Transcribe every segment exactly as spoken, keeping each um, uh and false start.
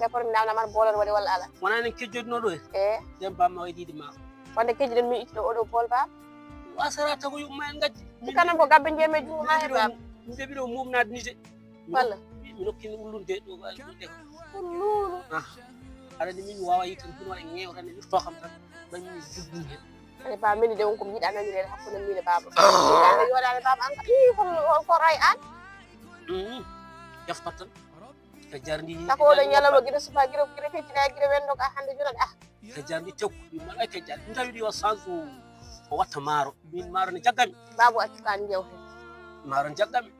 Te kono mi namna mar bolor waɗi walla ala. Wona enen kejjoɗino ɗo e. E. Den bamma waɗi ɗiɗi ma. Wonde kejjiɗen mi itto oɗo bol ba. Wasara tago yumma en gaddi. Kanam ko gabbe jeeme jungo ma he baba. Min ɓe ɓiɗo mumnade ni de. Walla. Mi nokki ni ullunde ɗo. Ulluru. Ah. Aɗa ni min mi wawa yitan hino waɗa ŋeew tan mi to kam tan. Ban mi jubbu he. Ani ba min de on ko mi yiɗa nani rere hakkunde min e baba. Yiɗa yoɗade baba an ka. Ii ko ko ray an. Mm. Jafpat tan. Ka jarndi. Tako oɗo ñalawma gila suba gila gila feccina gila wendo ka hande jona ah. Ka jarndi tew. Min mala ka jarndi. Min tawi ɗi o sansu o watta maaro. Min maaro ne jaggami. Babu accu kan jew he. Maaro ne jaggami.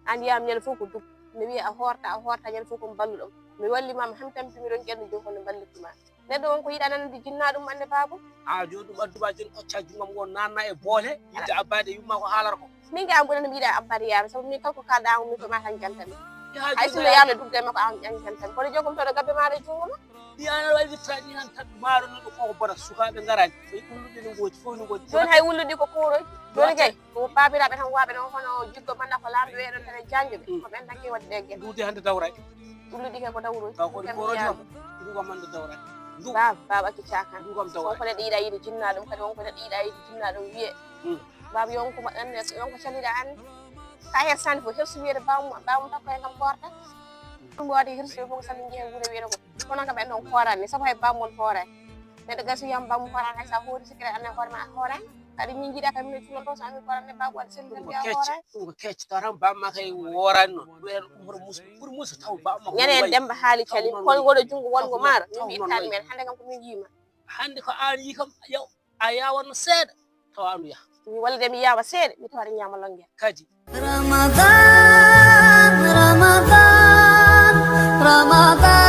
An yam ñande fof ko dug. Mi wiya a horta a horta ñande fof ko balluɗo. Mi walli ma mi hamtam mi ɗon ƴandu jow kono balluki ma. Neɗɗo on ko yiɗa nanande jinna ɗum ande babu. A joni ɗum addu ma joni kocca jungam ngo nanna e boole. Yiɗde abbade yumma ko haalata ko. Min ga am ɓurani mi yiɗa abbade yaami sabu min kanko kalɗa on min ko ma tan jantami. Hay sinno yaami dugde makko an an jantami kono jogum toɗo gabbe maɗa e jungo ma. Ɗi an aɗa wawi wittade ɗi tan tan maaro noɗo koko bona sukaɓe garani. Tawi ulluɗe no goji fof no goji. Joni hay ulluɗi ko kuuroy. Joni kay ko babiraɓe tan waɓe ɗon hono jiggo manda ko lamɓe weɗon tan e janjuɓe ko ɓen tan ke waɗi ɗe gel. Duude hande dawray. Ulluɗi kay ko dawroy. Taw ko ɗi koroji on. Ɗum kam hande dawray. Baba baba accu cakan. Ɗum kam dawray. Ko neɗɗo yiɗa yiɗi jinna ɗum kadi on ko neɗɗo yiɗa yiɗi jinna ɗum wiye. Baba yonko maɗɗan yonko caliɗa an. Ka hersani fof hersu wiyede bawmo bawmo takko e kam porta. Ɗum wawde hirsude fof ko sabi jeehe wuuro wiyede ko kono kam en ɗon korani sabu hay bawmon hoorani. Neɗɗo gasi yam bawmo hoorani hay sa hoori sikire anne hoore ma a hoorani. Kadi min jiiɗa kam min culoto so amin koran ne babu waɗi sellude ɗum ko mbiya kecce hoore. Ɗum ko kecce taw tan bamma kay worani noon ɗum en ɗum hoto musu ɓuri musu taw bamma ko ñande en wayi. Demba haali cali kon woɗo junngo wongo maaro min mbittani men hannde kam ko min yiima. Hannde ko an yi kam yow a yawanno seeɗa tawa andu yaha. Mi walla de mi yawa seeɗa mi tawa aɗa ñaama longel kadi. Ramadan, Ramadan, Ramadan.